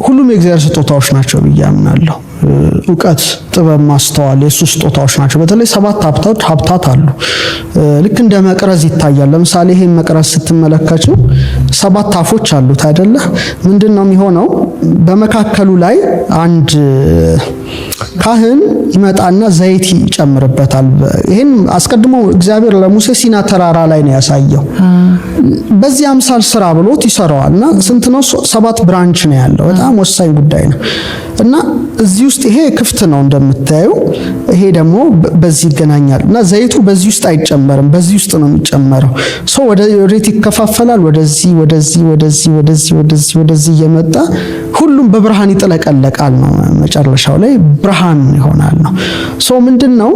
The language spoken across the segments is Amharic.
ሁሉም የእግዚአብሔር ስጦታዎች ናቸው ብዬ አምናለሁ። እውቀት፣ ጥበብ፣ ማስተዋል የእሱ ስጦታዎች ናቸው። በተለይ ሰባት ሀብታት ሀብታት አሉ። ልክ እንደ መቅረዝ ይታያል። ለምሳሌ ይሄን መቅረዝ ስትመለከቱ ሰባት አፎች አሉት አይደለ? ምንድን ነው የሚሆነው? በመካከሉ ላይ አንድ ካህን ይመጣና ዘይት ይጨምርበታል። ይህን አስቀድሞ እግዚአብሔር ለሙሴ ሲና ተራራ ላይ ነው ያሳየው። በዚህ አምሳል ስራ ብሎት ይሰራዋል። እና ስንት ነው? ሰባት branch ነው ያለው። በጣም ወሳኝ ጉዳይ ነው። እና እዚህ ውስጥ ይሄ ክፍት ነው እንደምታዩ፣ ይሄ ደግሞ በዚህ ይገናኛል። እና ዘይቱ በዚህ ውስጥ አይጨመርም፣ በዚህ ውስጥ ነው የሚጨመረው። So ወደ ወዴት ይከፋፈላል? ወደዚህ፣ ወደዚህ፣ ወደዚህ፣ ወደዚህ፣ ወደዚህ፣ ወደዚህ እየመጣ ሁሉም በብርሃን ይጥለቀለቃል ነው። መጨረሻው ላይ ብርሃን ይሆናል ነው። So ምንድን ነው፣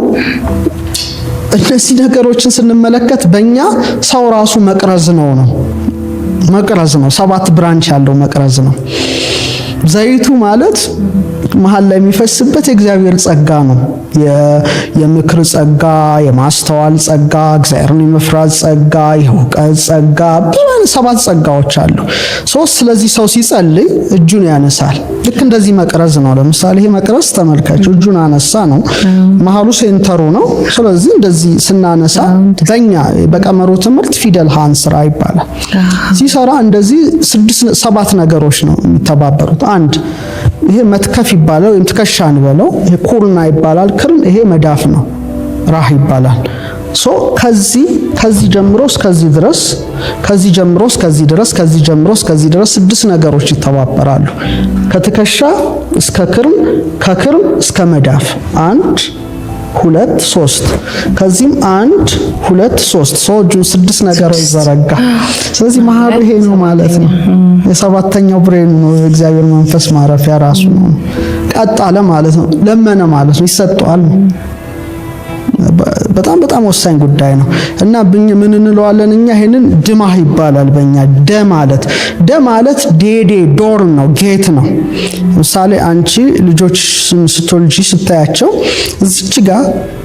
እነዚህ ነገሮችን ስንመለከት በእኛ ሰው ራሱ መቅረዝ ነው ነው መቅረዝ ነው። ሰባት branch ያለው መቅረዝ ነው። ዘይቱ ማለት መሀል ላይ የሚፈስበት የእግዚአብሔር ጸጋ ነው። የምክር ጸጋ፣ የማስተዋል ጸጋ፣ እግዚአብሔርን የመፍራት ጸጋ፣ የእውቀት ጸጋ፣ ብዙ አይነት ሰባት ጸጋዎች አሉ። ሶስት ስለዚህ ሰው ሲጸልይ እጁን ያነሳል። ልክ እንደዚህ መቅረዝ ነው። ለምሳሌ ይሄ መቅረዝ ተመልካች እጁን አነሳ ነው፣ መሀሉ center ኡ ነው። ስለዚህ እንደዚህ ስናነሳ በኛ በቀመሩ ትምህርት ፊደል ሃን ስራ ይባላል። ሲሰራ እንደዚህ ስድስት ሰባት ነገሮች ነው የሚተባበሩት። አንድ ይሄ መትከፍ ይባላል ወይም ትከሻ እንበለው። ይሄ ኩርና ይባላል። ክርን ይሄ መዳፍ ነው፣ ራህ ይባላል። So ከዚህ ጀምሮ እስከዚህ ድረስ፣ ከዚህ ጀምሮ እስከዚህ ድረስ፣ ከዚህ ጀምሮ እስከዚህ ድረስ ስድስት ነገሮች ይተባበራሉ። ከትከሻ እስከ ክርን፣ ከክርን እስከ መዳፍ አንድ፣ ሁለት፣ ሶስት፣ ከዚህም አንድ፣ ሁለት፣ ሶስት። ሰው እጁን ስድስት ነገሮች ዘረጋ። ስለዚህ መሀሉ ይሄ ነው ማለት ነው። የሰባተኛው brain ኑ ነው፣ የእግዚአብሔር መንፈስ ማረፊያ ራሱ ነው። ቀጥ አለ ማለት ነው። ለመነ ማለት ነው። ይሰጠዋል ነው። በጣም በጣም ወሳኝ ጉዳይ ነው። እና ምን እንለዋለን እኛ? ይሄንን ድማህ ይባላል በእኛ። ደ ማለት ዴዴ door ነው፣ gate ነው። ለምሳሌ አንቺ ልጆች ስትወልጂ ስታያቸው እዚች ጋር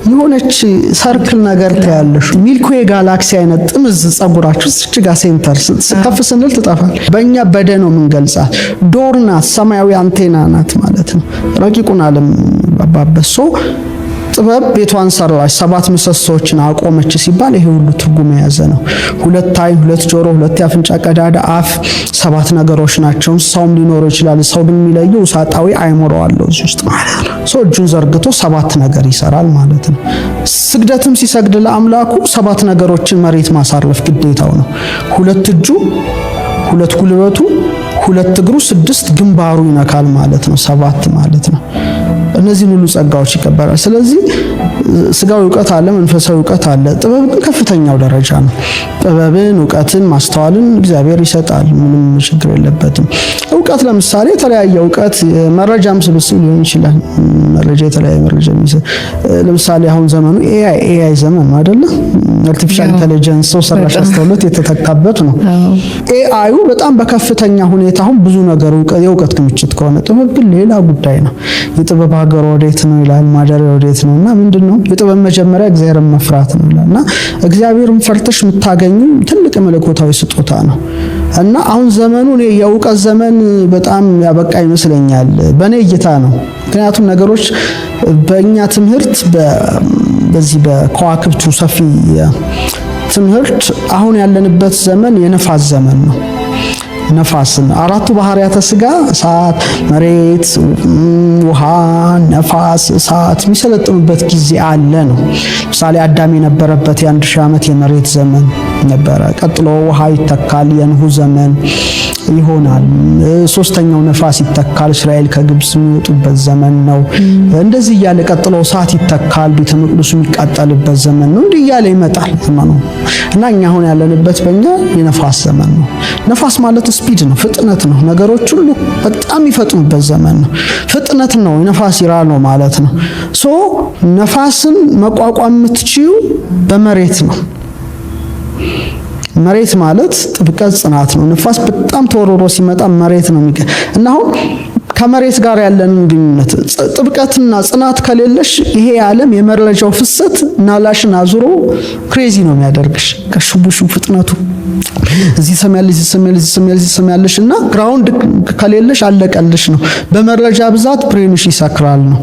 የሆነች circle ነገር ታያለሽ። Milky Way galaxy አይነት ጥምዝ ጸጉራቸው እዚች ጋር center ከፍ ስንል ትጠፋል። በእኛ በደ ነው የምንገልጻት። Door ናት፣ ሰማያዊ አንቴና ናት ማለት ነው። ረቂቁን ዓለም ባበሶ ጥበብ ቤቷን ሰራች፣ ሰባት ምሰሶዎችን አቆመች ሲባል ይሄ ሁሉ ትርጉም የያዘ ነው። ሁለት ዓይን፣ ሁለት ጆሮ፣ ሁለት የአፍንጫ ቀዳዳ፣ አፍ፣ ሰባት ነገሮች ናቸው። ሰውም ሊኖረው ይችላል። ሰው ግን የሚለየው ውሳጣዊ አይምሮ አለው እዚህ ውስጥ ማለት ነው። ሰው እጁን ዘርግቶ ሰባት ነገር ይሰራል ማለት ነው። ስግደትም ሲሰግድ ለአምላኩ ሰባት ነገሮችን መሬት ማሳረፍ ግዴታው ነው። ሁለት እጁ፣ ሁለት ጉልበቱ፣ ሁለት እግሩ፣ ስድስት፣ ግንባሩ ይነካል ማለት ነው። ሰባት ማለት ነው። እነዚህን ሁሉ ጸጋዎች ይቀበላል። ስለዚህ ስጋዊ እውቀት አለ፣ መንፈሳዊ እውቀት አለ። ጥበብ ግን ከፍተኛው ደረጃ ነው። ጥበብን፣ እውቀትን፣ ማስተዋልን እግዚአብሔር ይሰጣል። ምንም ችግር የለበትም። እውቀት ለምሳሌ የተለያየ እውቀት መረጃም ስብስብ ሊሆን ይችላል። መረጃ፣ የተለያየ መረጃ የሚሰጥ፣ ለምሳሌ አሁን ዘመኑ AI ዘመን ነው አይደለ? Artificial intelligence፣ ሰው ሰራሽ አስተውሎት የተተካበት ነው። AI ዩ በጣም በከፍተኛ ሁኔታ አሁን ብዙ ነገር የእውቀት ክምችት ከሆነ፣ ጥበብ ግን ሌላ ጉዳይ ነው። የጥበብ ሀገር ወዴት ነው ይላል፣ ማደሪያ ወዴት ነው? እና ምንድን ነው፣ የጥበብ መጀመሪያ እግዚአብሔርን መፍራት ነው ይላል። እና እግዚአብሔርን ፈርተሽ የምታገኙ ትልቅ መለኮታዊ ስጦታ ነው። እና አሁን ዘመኑ እኔ የእውቀት ዘመን በጣም ያበቃ ይመስለኛል፣ በእኔ እይታ ነው። ምክንያቱም ነገሮች በእኛ ትምህርት፣ በዚህ በከዋክብቱ ሰፊ ትምህርት አሁን ያለንበት ዘመን የነፋስ ዘመን ነው። ነፋስን አራቱ ባህሪያተ ስጋ እሳት፣ መሬት፣ ውሃ፣ ነፋስ፣ እሳት የሚሰለጥኑበት ጊዜ አለ ነው። ለምሳሌ አዳም የነበረበት የ1000 ዓመት የመሬት ዘመን ነበረ። ቀጥሎ ውሃ ይተካል፣ የኑህ ዘመን ይሆናል። ሶስተኛው ነፋስ ይተካል፣ እስራኤል ከግብጽ የሚወጡበት ዘመን ነው። እንደዚህ እያለ ቀጥሎ እሳት ይተካል፣ ቤተ መቅደሱ የሚቃጠልበት ዘመን ነው። እንዲህ እያለ ይመጣል ዘመኑ። እና እኛ አሁን ያለንበት በእኛ የነፋስ ዘመን ነው። ነፋስ ማለት speed ነው፣ ፍጥነት ነው። ነገሮች ሁሉ በጣም የሚፈጥኑበት ዘመን ነው። ፍጥነት ነው፣ የነፋስ era ነው ማለት ነው። So ነፋስን መቋቋም የምትችዪው በመሬት ነው። መሬት ማለት ጥብቀት፣ ጽናት ነው። ንፋስ በጣም ተወርሮ ሲመጣ መሬት ነው የሚቀ እና አሁን ከመሬት ጋር ያለንን ግንኙነት ጥብቀትና ጽናት ከሌለሽ ይሄ የዓለም የመረጃው ፍሰት ናላሽን አዙሮ crazy ነው የሚያደርግሽ። ከሽቡሹ ፍጥነቱ እዚህ ሰሚያለሽ፣ እዚህ ሰሚያለሽ፣ እዚህ ሰሚያለሽ፣ እዚህ ሰሚያለሽ እና ground ከሌለሽ አለቀልሽ ነው። በመረጃ ብዛት brain ሽ ይሰክራል ነው።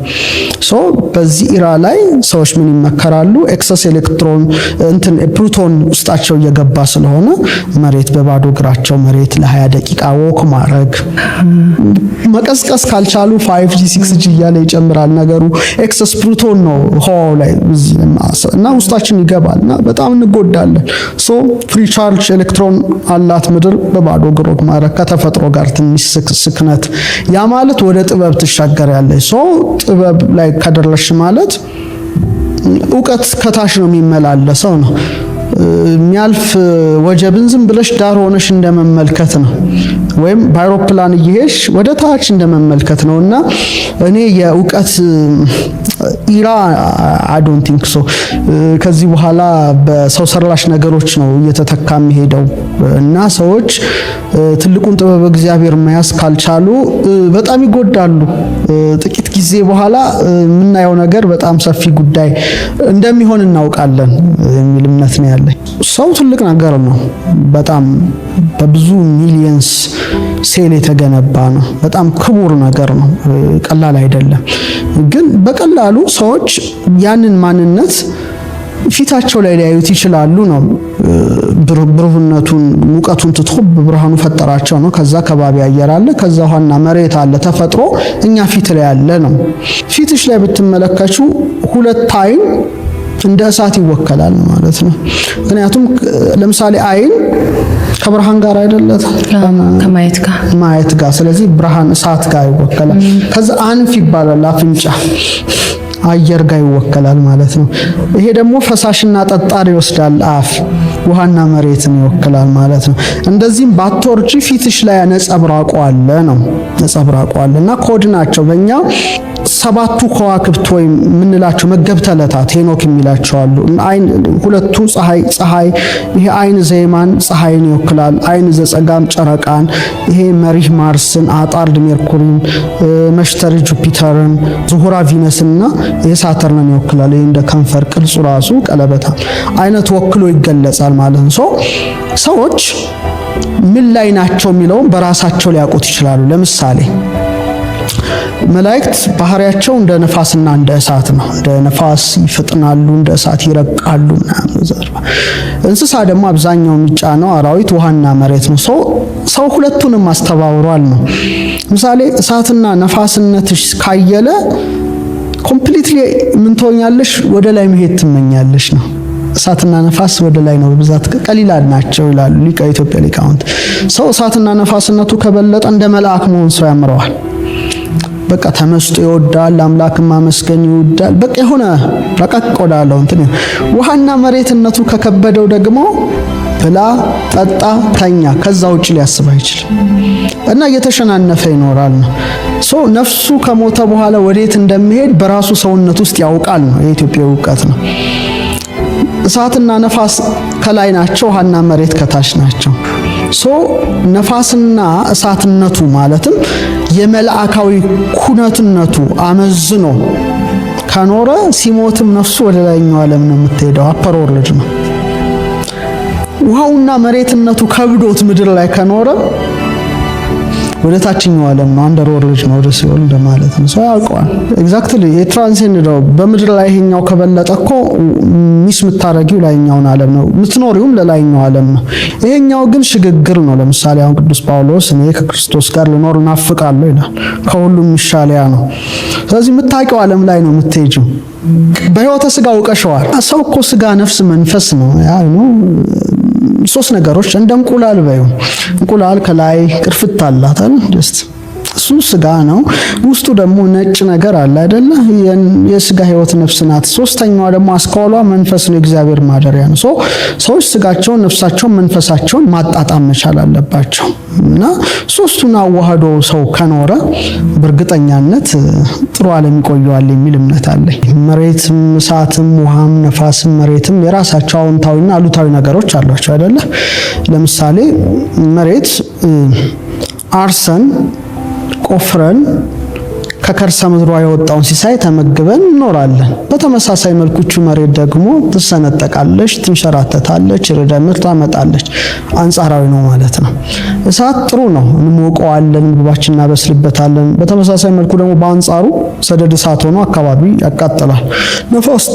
So በዚህ era ላይ ሰዎች ምን ይመከራሉ? Excess electron እንትን ፕሮቶን ውስጣቸው እየገባ ስለሆነ መሬት በባዶ እግራቸው መሬት ለ20 ደቂቃ walk ማድረግ፣ መቀስቀስ ካልቻሉ 5G 6G እያለ ይጨምራል ነገሩ። Excess proton ነው ህዋው ላይ እና ውስጣችን ይገባል እና በጣም እንጎዳለን። So free charge electron አላት ምድር። በባዶ እግር walk ማድረግ፣ ከተፈጥሮ ጋር ትንሽ ስክነት፣ ያ ማለት ወደ ጥበብ ትሻገሪያለሽ። So ጥበብ ላይ ከደረስሽ ማለት እውቀት ከታች ነው የሚመላለሰው ነው። የሚያልፍ ወጀብን ዝም ብለሽ ዳር ሆነሽ እንደመመልከት ነው፣ ወይም በአይሮፕላን እየሄድሽ ወደ ታች እንደመመልከት ነው። እና እኔ የእውቀት era I don't think so። ከዚህ በኋላ በሰው ሰራሽ ነገሮች ነው እየተተካ የሚሄደው እና ሰዎች ትልቁን ጥበብ እግዚአብሔር መያዝ ካልቻሉ በጣም ይጎዳሉ። ጥቂት ጊዜ በኋላ የምናየው ነገር በጣም ሰፊ ጉዳይ እንደሚሆን እናውቃለን የሚል እምነት ነው ያለኝ። ሰው ትልቅ ነገር ነው። በጣም በብዙ millions cell የተገነባ ነው። በጣም ክቡር ነገር ነው። ቀላል አይደለም። ግን በቀላሉ ሰዎች ያንን ማንነት ፊታቸው ላይ ሊያዩት ይችላሉ ነው። ብሩህነቱን ሙቀቱን ትቶ በብርሃኑ ፈጠራቸው ነው። ከዛ ከባቢ አየር አለ፣ ከዛ ውሃና መሬት አለ። ተፈጥሮ እኛ ፊት ላይ ያለ ነው። ፊትሽ ላይ ብትመለከቹ ሁለት አይን እንደ እሳት ይወከላል ማለት ነው። ምክንያቱም ለምሳሌ አይን ከብርሃን ጋር አይደለ? ከማየት ጋር። ማየት ጋር። ስለዚህ ብርሃን እሳት ጋር ይወከላል። ከዛ አንፍ ይባላል፣ አፍንጫ አየር ጋር ይወከላል ማለት ነው። ይሄ ደግሞ ፈሳሽና ጠጣር ይወስዳል። አፍ ውሃና መሬትን ይወክላል ማለት ነው። እንደዚህም ባትወርጂ ፊትሽ ላይ ነጸብራቁ አለ ነው፣ ነጸብራቁ አለ እና ኮድ ናቸው። በእኛ ሰባቱ ከዋክብት ወይም የምንላቸው መገብተ ዕለታት ሄኖክ የሚላቸው አሉ። አይን ሁለቱ ፀሐይ ይሄ አይን ዘየማን ፀሐይን ይወክላል። አይን ዘጸጋም ጨረቃን፣ ይሄ መሪህ ማርስን፣ አጣርድ ሜርኩሪን፣ መሽተሪ ጁፒተርን፣ ዙሁራ ቪነስና ይሄ ሳተርንን ይወክላል። ይሄ እንደ ከንፈር ቅርጹ ራሱ ቀለበታ አይነት ወክሎ ይገለጻል ማለት ነው። ሰዎች ምን ላይ ናቸው የሚለውን በራሳቸው ሊያውቁት ይችላሉ። ለምሳሌ መላእክት ባህሪያቸው እንደ ነፋስና እንደ እሳት ነው። እንደ ነፋስ ይፈጥናሉ፣ እንደ እሳት ይረቃሉ ምናምን። እንስሳ ደግሞ አብዛኛው የሚጫነው አራዊት ውሃና መሬት ነው። ሰው ሁለቱንም አስተባብሯል ነው። ምሳሌ እሳትና ነፋስነትሽ ካየለ completely ምን ትሆኛለሽ? ወደ ላይ መሄድ ትመኛለሽ ነው። እሳትና ነፋስ ወደ ላይ ነው በብዛት ቀሊላን ናቸው ይላሉ ሊቀ ኢትዮጵያ ሊቃውንት። ሰው እሳትና ነፋስነቱ ከበለጠ እንደ መልአክ መሆን ሰው ያምረዋል። በቃ ተመስጦ ይወዳል፣ አምላክን ማመስገን ይወዳል። በቃ የሆነ ረቀቅ ወዳለው እንትን። ውሃና መሬትነቱ ከከበደው ደግሞ ብላ፣ ጠጣ፣ ተኛ፣ ከዛ ውጭ ሊያስብ አይችልም እና እየተሸናነፈ ይኖራል ነው። So ነፍሱ ከሞተ በኋላ ወዴት እንደሚሄድ በራሱ ሰውነት ውስጥ ያውቃል ነው፣ የኢትዮጵያ እውቀት ነው። እሳትና ነፋስ ከላይ ናቸው፣ ውሃና መሬት ከታች ናቸው። So ነፋስና እሳትነቱ ማለትም የመልአካዊ ኩነትነቱ አመዝኖ ከኖረ ሲሞትም ነፍሱ ወደ ላይኛው ዓለም ነው የምትሄደው፣ upper world ነው። ውሃውና መሬትነቱ ከብዶት ምድር ላይ ከኖረ ወደ ታችኛው ዓለም ነው፣ underworld ነው፣ ወደ ሲኦል እንደማለት ነው። ሰው ያውቀዋል። Exactly የ transcend ነው። በምድር ላይ ይሄኛው ከበለጠ እኮ miss የምታረጊው ላይኛውን ዓለም ነው፣ የምትኖሪውም ለላይኛው ዓለም ነው። ይሄኛው ግን ሽግግር ነው። ለምሳሌ አሁን ቅዱስ ጳውሎስ እኔ ከክርስቶስ ጋር ልኖር እናፍቃለሁ ይላል። ከሁሉም የሚሻል ያ ነው። ስለዚህ የምታውቂው ዓለም ላይ ነው የምትሄጂው። በሕይወተ ስጋ አውቀሸዋል። ሰው እኮ ስጋ፣ ነፍስ፣ መንፈስ ነው። ያ ነው ሶስት ነገሮች። እንደ እንቁላል በዩ፣ እንቁላል ከላይ ቅርፍት አላት አይደል? Just እሱ ስጋ ነው። ውስጡ ደግሞ ነጭ ነገር አለ አይደለ? የስጋ ህይወት ነፍስ ናት። ሶስተኛዋ ደግሞ አስኳሏ መንፈስ ነው፣ የእግዚአብሔር ማደሪያ ነው። So ሰዎች ስጋቸውን፣ ነፍሳቸውን፣ መንፈሳቸውን ማጣጣም መቻል አለባቸው እና ሶስቱን አዋህዶ ሰው ከኖረ በእርግጠኛነት ጥሩ ዓለም ይቆየዋል የሚል እምነት አለኝ። መሬትም፣ እሳትም፣ ውሃም፣ ነፋስም፣ መሬትም የራሳቸው አዎንታዊና አሉታዊ ነገሮች አሏቸው አይደለ? ለምሳሌ መሬት አርሰን ቆፍረን ከከርሰ ምድሯ የወጣውን ሲሳይ ተመግበን እንኖራለን። በተመሳሳይ መልኩ እቹ መሬት ደግሞ ትሰነጠቃለች፣ ትንሸራተታለች፣ ርዕደ ምድር ታመጣለች። አንጻራዊ ነው ማለት ነው። እሳት ጥሩ ነው፣ እንሞቀዋለን፣ ምግባችን እናበስልበታለን። በተመሳሳይ መልኩ ደግሞ በአንጻሩ ሰደድ እሳት ሆኖ አካባቢ ያቃጥላል። ነፋስ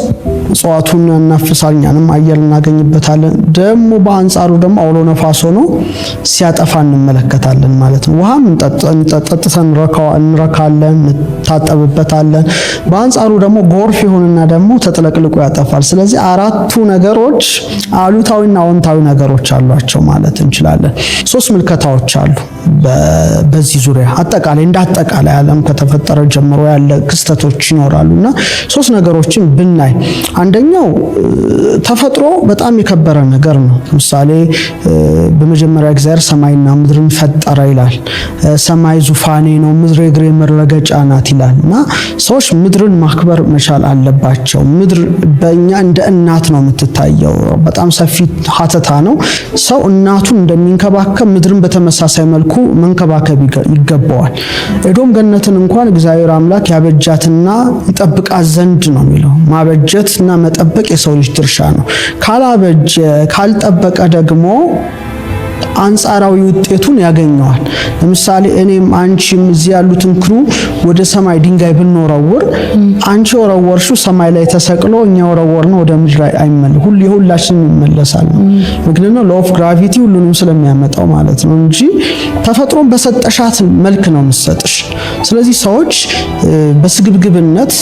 እጽዋቱን ያናፍሳል፣ እኛንም አየር እናገኝበታለን። ደግሞ በአንጻሩ ደግሞ አውሎ ነፋስ ሆኖ ሲያጠፋ እንመለከታለን ማለት ነው። ውሃም ጠጥተን እንረካለን፣ እንታጠብበታለን። በአንጻሩ ደግሞ ጎርፍ ይሁንና ደግሞ ተጥለቅልቆ ያጠፋል። ስለዚህ አራቱ ነገሮች አሉታዊና አዎንታዊ ነገሮች አሏቸው ማለት እንችላለን። ሶስት ምልከታዎች አሉ በዚህ ዙሪያ አጠቃላይ እንደ አጠቃላይ ዓለም ከተፈጠረ ጀምሮ ያለ ክስተቶች ይኖራሉና ሶስት ነገሮችን ብናይ፣ አንደኛው ተፈጥሮ በጣም የከበረ ነገር ነው። ለምሳሌ በመጀመሪያ እግዚአብሔር ሰማይና ምድርን ፈጠረ ይላል። ሰማይ ዙፋኔ ነው፣ ምድር የእግሬ መረገጫ ናት ይላል። እና ሰዎች ምድርን ማክበር መቻል አለባቸው። ምድር በእኛ እንደ እናት ነው የምትታየው። በጣም ሰፊ ሀተታ ነው። ሰው እናቱን እንደሚንከባከብ ምድርን በተመሳሳይ መልኩ መንከባከብ ይገባዋል። ኤዶም ገነትን እንኳን እግዚአብሔር አምላክ ያበጃትና ይጠብቃት ዘንድ ነው የሚለው። ማበጀትና መጠበቅ የሰው ልጅ ድርሻ ነው። ካላበጀ ካልጠበቀ ደግሞ አንጻራዊ ውጤቱን ያገኘዋል። ለምሳሌ እኔም አንቺም እዚህ ያሉትን crew ወደ ሰማይ ድንጋይ ብንወረውር አንቺ ወረወርሽው ሰማይ ላይ ተሰቅሎ እኛ ወረወርነው ወደ ምድር አይመለ ሁሉ የሁላችንም ይመለሳል። ምክንያቱም law of gravity ሁሉንም ስለሚያመጣው ማለት ነው እንጂ ተፈጥሮን በሰጠሻት መልክ ነው የምትሰጥሽ። ስለዚህ ሰዎች በስግብግብነት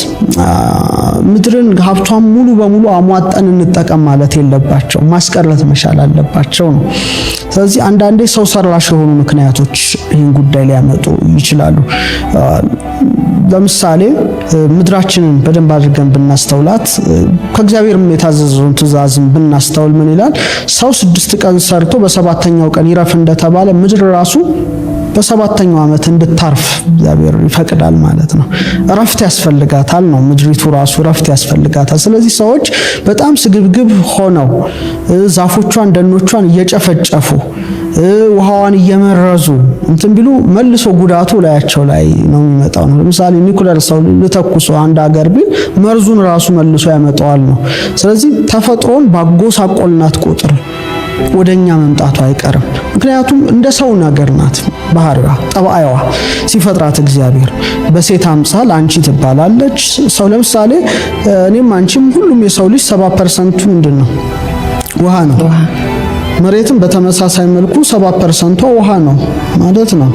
ምድርን ሀብቷን ሙሉ በሙሉ አሟጠን እንጠቀም ማለት የለባቸው፣ ማስቀረት መቻል አለባቸው ነው። ስለዚህ አንዳንዴ ሰው ሰራሽ የሆኑ ምክንያቶች ይህን ጉዳይ ሊያመጡ ይችላሉ። ለምሳሌ ምድራችንን በደንብ አድርገን ብናስተውላት፣ ከእግዚአብሔርም የታዘዘውን ትእዛዝን ብናስተውል ምን ይላል? ሰው 6 ቀን ሰርቶ በሰባተኛው ቀን ይረፍ እንደተባለ ምድር ራሱ በሰባተኛው ዓመት እንድታርፍ እግዚአብሔር ይፈቅዳል ማለት ነው። እረፍት ያስፈልጋታል ነው፣ ምድሪቱ ራሱ እረፍት ያስፈልጋታል። ስለዚህ ሰዎች በጣም ስግብግብ ሆነው ዛፎቿን፣ ደኖቿን እየጨፈጨፉ፣ ውሃዋን እየመረዙ እንትን ቢሉ መልሶ ጉዳቱ ላያቸው ላይ ነው የሚመጣው ነው። ለምሳሌ ኒኩለር ሰው ልተኩሶ አንድ ሀገር ቢል መርዙን ራሱ መልሶ ያመጣዋል ነው። ስለዚህ ተፈጥሮን ባጎሳቆልናት ቁጥር ወደኛ መምጣቱ አይቀርም። ምክንያቱም እንደ ሰው ነገር ናት ባህሪዋ፣ ጠባይዋ። ሲፈጥራት እግዚአብሔር በሴት አምሳል አንቺ ትባላለች። ሰው ለምሳሌ እኔም አንቺም ሁሉም የሰው ልጅ 70% ምንድን ነው? ውሃ ነው። መሬትም በተመሳሳይ መልኩ 70% ውሃ ነው ማለት ነው።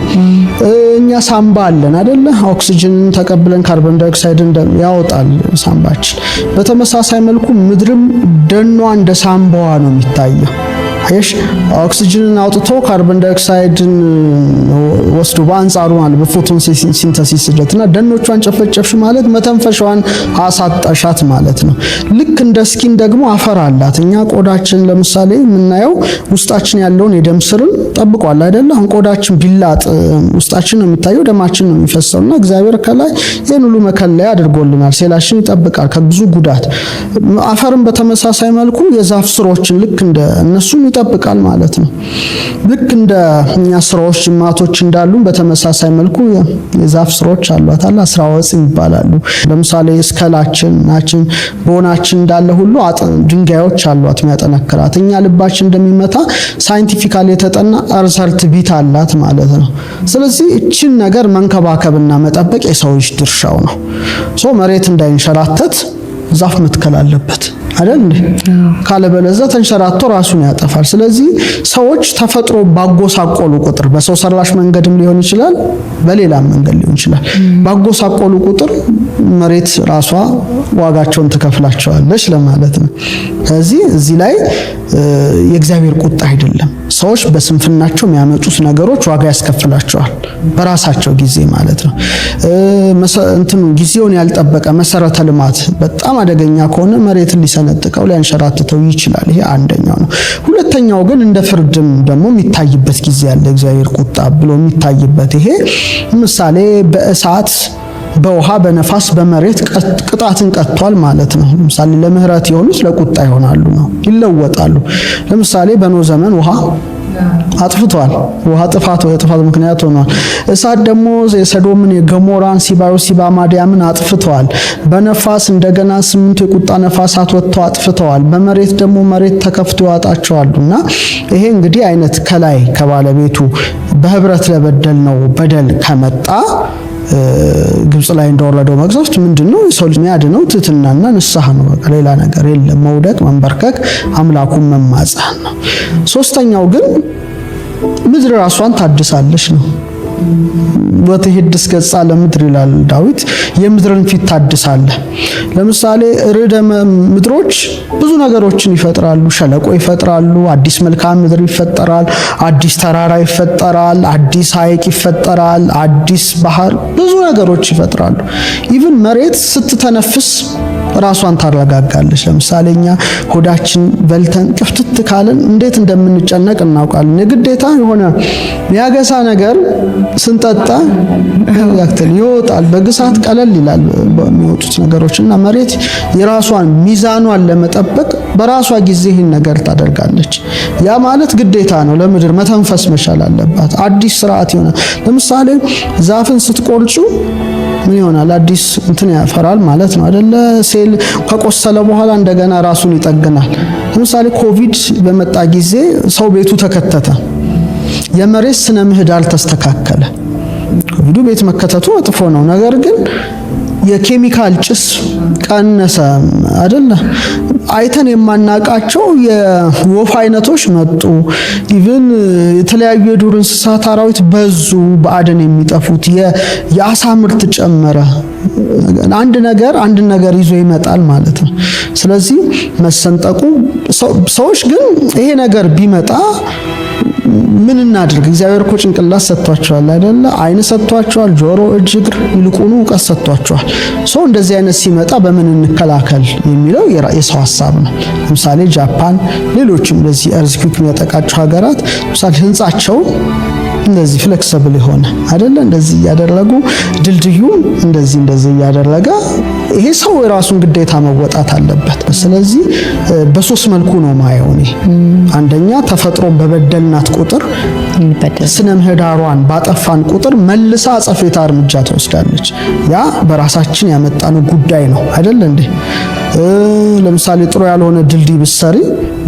እኛ ሳምባ አለን አይደለ? ኦክሲጅንን ተቀብለን ካርቦን ዳይኦክሳይድን ያወጣል ሳምባችን። በተመሳሳይ መልኩ ምድርም ደኗ እንደ ሳምባዋ ነው የሚታየው። አየሽ፣ ኦክሲጅንን አውጥቶ ካርቦን ዳይኦክሳይድን ወስዶ በአንጻሩ ማለት በ photosynthesis ሂደትና ደኖቿን ጨፈጨፍሽ ማለት መተንፈሻዋን አሳጣሻት ማለት ነው። ልክ እንደ skin ደግሞ አፈር አላት። እኛ ቆዳችን ለምሳሌ የምናየው ውስጣችን ያለውን የደም ስርን ጠብቋል አይደለ? አሁን ቆዳችን ቢላጥ ውስጣችን ነው የሚታየው፣ ደማችን ነው የሚፈሰውና እግዚአብሔር ከላይ ይህን ሁሉ መከለያ አድርጎልናል። ሴላችን ይጠብቃል ከብዙ ጉዳት። አፈርን በተመሳሳይ መልኩ የዛፍ ስሮችን ልክ እንደ እነሱም ይጠብቃል ማለት ነው። ልክ እንደ እኛ ስራዎች ጅማቶች እንዳሉ በተመሳሳይ መልኩ የዛፍ ስሮች አሏት አለ አስራወጽ ይባላሉ። ለምሳሌ skull ኣችን ናችን bone ኣችን እንዳለ ሁሉ ድንጋዮች አሏት የሚያጠነክራት። እኛ ልባችን እንደሚመታ scientifically የተጠና earth heart beat አላት ማለት ነው። ስለዚህ እችን ነገር መንከባከብና መጠበቅ የሰው ልጅ ድርሻው ነው። So መሬት እንዳይንሸራተት ዛፍ መትከል አለበት አይደል እንዴ? ካለበለዚያ ተንሸራቶ ራሱን ያጠፋል። ስለዚህ ሰዎች ተፈጥሮ ባጎሳቆሉ ቁጥር በሰው ሰራሽ መንገድም ሊሆን ይችላል፣ በሌላም መንገድ ሊሆን ይችላል። ባጎሳቆሉ ቁጥር መሬት ራሷ ዋጋቸውን ትከፍላቸዋለች ለማለት ነው። ስለዚህ እዚህ ላይ የእግዚአብሔር ቁጣ አይደለም። ሰዎች በስንፍናቸው የሚያመጡት ነገሮች ዋጋ ያስከፍላቸዋል በራሳቸው ጊዜ ማለት ነው። እንትኑ ጊዜውን ያልጠበቀ መሰረተ ልማት በጣም አደገኛ ከሆነ መሬትን ሊሰነጥቀው ሊያንሸራትተው ይችላል። ይሄ አንደኛው ነው። ሁለተኛው ግን እንደ ፍርድም ደግሞ የሚታይበት ጊዜ አለ። እግዚአብሔር ቁጣ ብሎ የሚታይበት ይሄ ምሳሌ በእሳት በውሃ፣ በነፋስ፣ በመሬት ቅጣትን ቀጥቷል ማለት ነው። ለምሳሌ ለምህረት የሆኑት ለቁጣ ይሆናሉ ነው፣ ይለወጣሉ። ለምሳሌ በኖህ ዘመን ውሃ አጥፍቷል። ውሃ ጥፋት ወይ ጥፋት ምክንያት ሆኗል። እሳት ደግሞ የሰዶምን፣ የገሞራን፣ ሲባዮ ሲባማዲያምን አጥፍተዋል። በነፋስ እንደገና 8 የቁጣ ነፋሳት ወጥተው አጥፍተዋል። በመሬት ደግሞ መሬት ተከፍቶ ያወጣቸዋል። እና ይሄ እንግዲህ አይነት ከላይ ከባለቤቱ በህብረት ለበደል ነው በደል ከመጣ ግብጽ ላይ እንደወረደው መቅሰፍት ምንድነው? የሰው ልጅ የሚያድነው ትህትናና ንስሐ ነው። በቃ ሌላ ነገር የለም። መውደቅ፣ መንበርከክ፣ አምላኩን መማጸን ነው። ሶስተኛው ግን ምድር ራሷን ታድሳለች ነው። ወትሄድስ ገጻ ለምድር ይላል ዳዊት፣ የምድርን ፊት ታድሳለህ። ለምሳሌ ርዕደ ምድሮች ብዙ ነገሮችን ይፈጥራሉ። ሸለቆ ይፈጥራሉ። አዲስ መልክዓ ምድር ይፈጠራል። አዲስ ተራራ ይፈጠራል። አዲስ ሐይቅ ይፈጠራል። አዲስ ባህር፣ ብዙ ነገሮች ይፈጥራሉ። Even መሬት ስትተነፍስ ራሷን ታረጋጋለች። ለምሳሌ እኛ ሆዳችን በልተን ቅፍትት ካልን እንዴት እንደምንጨነቅ እናውቃለን። የግዴታ የሆነ ያገሳ ነገር ስንጠጣ ያክትል ይወጣል። በግሳት ቀለል ይላል በሚወጡት ነገሮች። እና መሬት የራሷን ሚዛኗን ለመጠበቅ በራሷ ጊዜ ይህን ነገር ታደርጋለች። ያ ማለት ግዴታ ነው። ለምድር መተንፈስ መቻል አለባት። አዲስ ስርዓት ይሆናል። ለምሳሌ ዛፍን ስትቆርጩ ምን ይሆናል? አዲስ እንትን ያፈራል ማለት ነው አይደለ? ሴል ከቆሰለ በኋላ እንደገና ራሱን ይጠግናል። ለምሳሌ ኮቪድ በመጣ ጊዜ ሰው ቤቱ ተከተተ። የመሬት ስነ ምህዳር ተስተካከለ። ኮቪዱ ቤት መከተቱ መጥፎ ነው። ነገር ግን የኬሚካል ጭስ ቀነሰ አይደለ? አይተን የማናቃቸው የወፍ አይነቶች መጡ። Even የተለያዩ የዱር እንስሳት አራዊት በዙ። በአደን የሚጠፉት የአሳ ምርት ጨመረ። አንድ ነገር አንድ ነገር ይዞ ይመጣል ማለት ነው። ስለዚህ መሰንጠቁ ሰዎች ግን ይሄ ነገር ቢመጣ ምን እናድርግ? እግዚአብሔር እኮ ጭንቅላት ሰጥቷቸዋል አይደለ? አይን ሰጥቷቸዋል፣ ጆሮ፣ እጅ፣ እግር፣ ይልቁኑ እውቀት ሰጥቷቸዋል። ሰው እንደዚህ አይነት ሲመጣ በምን እንከላከል የሚለው የሰው ሀሳብ ነው። ለምሳሌ ጃፓን፣ ሌሎችም እንደዚህ earthquake የሚያጠቃቸው ሀገራት ለምሳሌ ህንጻቸው እንደዚህ flexible የሆነ አይደለ? እንደዚህ እያደረጉ ድልድዩም እንደዚህ እንደዚህ እያደረገ ይሄ ሰው የራሱን ግዴታ መወጣት አለበት። ስለዚህ በሶስት መልኩ ነው ማየው እኔ። አንደኛ ተፈጥሮ በበደልናት ቁጥር፣ ስነ ምህዳሯን ባጠፋን ቁጥር መልሳ አጸፌታ እርምጃ ትወስዳለች። ያ በራሳችን ያመጣነው ጉዳይ ነው አይደል እንዴ? ለምሳሌ ጥሩ ያልሆነ ድልድይ ብትሰሪ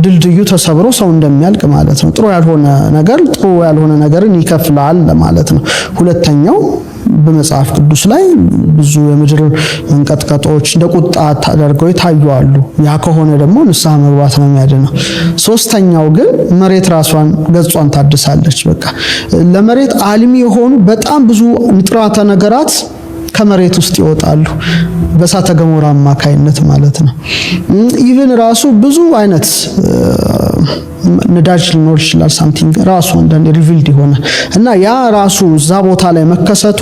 ድልድዩ ተሰብሮ ሰው እንደሚያልቅ ማለት ነው። ጥሩ ያልሆነ ነገር ጥሩ ያልሆነ ነገርን ይከፍላል ለማለት ነው። ሁለተኛው በመጽሐፍ ቅዱስ ላይ ብዙ የምድር መንቀጥቀጦች እንደ ቁጣ ተደርገው የታዩ አሉ። ያ ከሆነ ደግሞ ንስሐ መግባት ነው የሚያድነው። ሶስተኛው ግን መሬት ራሷን ገጿን ታድሳለች። በቃ ለመሬት አልሚ የሆኑ በጣም ብዙ ንጥረ ነገራት ከመሬት ውስጥ ይወጣሉ በእሳተ ገሞራ አማካይነት ማለት ነው። Even ራሱ ብዙ አይነት ነዳጅ ሊኖር ይችላል፣ something ራሱ አንዳንድ revealed የሆነ እና ያ ራሱ እዛ ቦታ ላይ መከሰቱ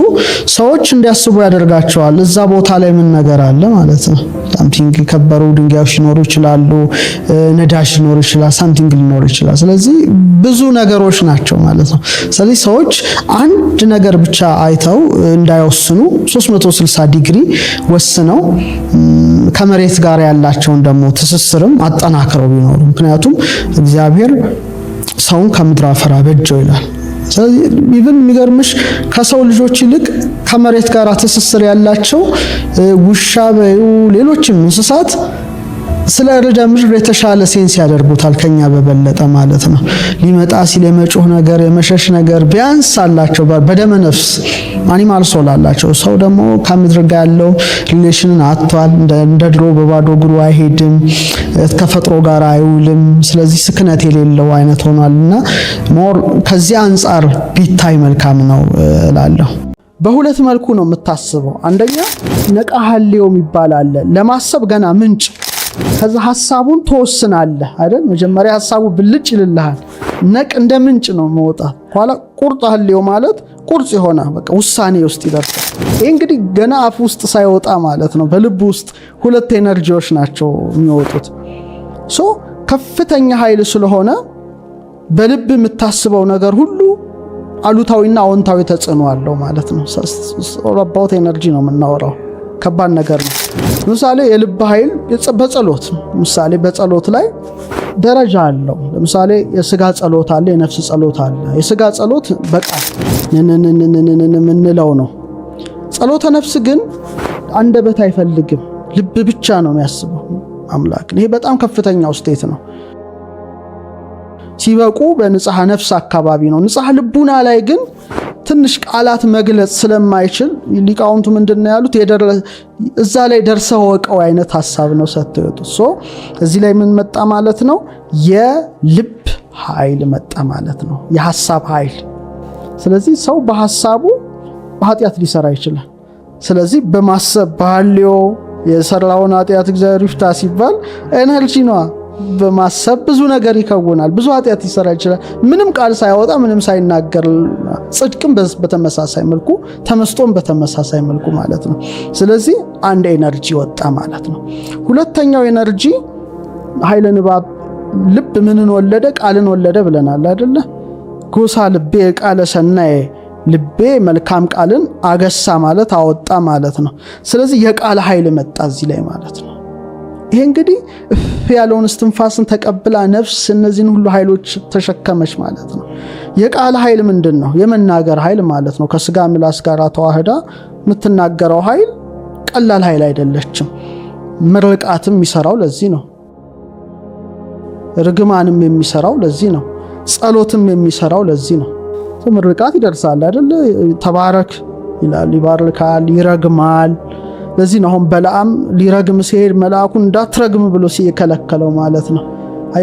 ሰዎች እንዲያስቡ ያደርጋቸዋል። እዛ ቦታ ላይ ምን ነገር አለ ማለት ነው። Something የከበሩ ድንጋዮች ሊኖሩ ይችላሉ፣ ነዳጅ ሊኖር ይችላል፣ something ሊኖር ይችላል። ስለዚህ ብዙ ነገሮች ናቸው ማለት ነው። ስለዚህ ሰዎች አንድ ነገር ብቻ አይተው እንዳይወስኑ 360 ዲግሪ ወስነው ከመሬት ጋር ያላቸውን ደግሞ ትስስርም አጠናክረው ቢኖሩ፣ ምክንያቱም እግዚአብሔር ሰውን ከምድር አፈር አበጀው ይላል። ስለዚህ even የሚገርምሽ ከሰው ልጆች ይልቅ ከመሬት ጋር ትስስር ያላቸው ውሻ በዩ ሌሎችም እንስሳት ስለ ርዕደ ምድር የተሻለ sense ያደርጉታል ከኛ በበለጠ ማለት ነው። ሊመጣ ሲል የመጮህ ነገር፣ የመሸሽ ነገር ቢያንስ አላቸው። በደመ ነፍስ animal soul አላቸው። ሰው ደግሞ ከምድር ጋር ያለው relation ን አጥቷል። እንደ ድሮ በባዶ እግሩ አይሄድም፣ ተፈጥሮ ጋር አይውልም። ስለዚህ ስክነት የሌለው አይነት ሆኗልና more ከዚህ አንጻር ቢታይ መልካም ነው እላለሁ። በሁለት መልኩ ነው የምታስበው። አንደኛ ነቃ ሀሌው የሚባል አለ። ለማሰብ ገና ምንጭ፣ ከዛ ሐሳቡን ትወስናለህ አይደል? መጀመሪያ ሐሳቡ ብልጭ ይልልሃል። ነቅ እንደ ምንጭ ነው መውጣት። ኋላ ቁርጥ ሀሌው ማለት ቁርጥ የሆነ በቃ ውሳኔ ውስጥ ይደርሳል። ይህ እንግዲህ ገና አፍ ውስጥ ሳይወጣ ማለት ነው። በልብ ውስጥ ሁለት energy ዎች ናቸው የሚወጡት። So ከፍተኛ ኃይል ስለሆነ በልብ የምታስበው ነገር ሁሉ አሉታዊና አዎንታዊ ተጽዕኖ አለው ማለት ነው። About energy ነው የምናወራው። ከባድ ነገር ነው። ለምሳሌ የልብ ኃይል በጸሎት፣ ምሳሌ በጸሎት ላይ ደረጃ አለው። ለምሳሌ የስጋ ጸሎት አለ፣ የነፍስ ጸሎት አለ። የስጋ ጸሎት በቃል ንንንንንን የምንለው ነው። ጸሎተ ነፍስ ግን አንደበት አይፈልግም፣ ልብ ብቻ ነው የሚያስበው አምላክን። ይሄ በጣም ከፍተኛው state ነው። ሲበቁ በንጽሐ ነፍስ አካባቢ ነው። ንጽሐ ልቡና ላይ ግን ትንሽ ቃላት መግለጽ ስለማይችል ሊቃውንቱ ምንድን ነው ያሉት? እዛ ላይ ደርሰው ወቀው አይነት ሀሳብ ነው ሰጥተው የወጡት። So እዚህ ላይ ምን መጣ ማለት ነው? የልብ ኃይል መጣ ማለት ነው። የሀሳብ ኃይል። ስለዚህ ሰው በሀሳቡ ኃጢአት ሊሰራ ይችላል። ስለዚህ በማሰብ ባህልዮ የሰራውን ኃጢአት እግዚአብሔር ይፍታ ሲባል energy ነዋ። በማሰብ ብዙ ነገር ይከውናል። ብዙ ኃጢአት ሊሰራ ይችላል። ምንም ቃል ሳያወጣ፣ ምንም ሳይናገር፣ ጽድቅም በተመሳሳይ መልኩ፣ ተመስጦም በተመሳሳይ መልኩ ማለት ነው። ስለዚህ አንድ energy ወጣ ማለት ነው። ሁለተኛው energy ኃይለ ንባብ። ልብ ምንን ወለደ? ቃልን ወለደ ብለናል አይደለ? ጎሥዐ ልብየ ቃለ ሠናየ፣ ልቤ መልካም ቃልን አገሳ ማለት አወጣ ማለት ነው። ስለዚህ የቃል ኃይል መጣ እዚህ ላይ ማለት ነው። ይሄ እንግዲህ እፍ ያለውን እስትንፋስን ተቀብላ ነፍስ እነዚህን ሁሉ ኃይሎች ተሸከመች ማለት ነው። የቃል ኃይል ምንድን ነው? የመናገር ኃይል ማለት ነው። ከስጋ ምላስ ጋር ተዋህዳ የምትናገረው ኃይል ቀላል ኃይል አይደለችም። ምርቃትም የሚሰራው ለዚህ ነው። ርግማንም የሚሰራው ለዚህ ነው። ጸሎትም የሚሰራው ለዚህ ነው። ምርቃት ይደርሳል አይደል? ተባረክ ይላል፣ ይባርካል፣ ይረግማል። ለዚህ ነው አሁን በለዓም ሊረግም ሲሄድ መልአኩን እንዳትረግም ብሎ የከለከለው ማለት ነው።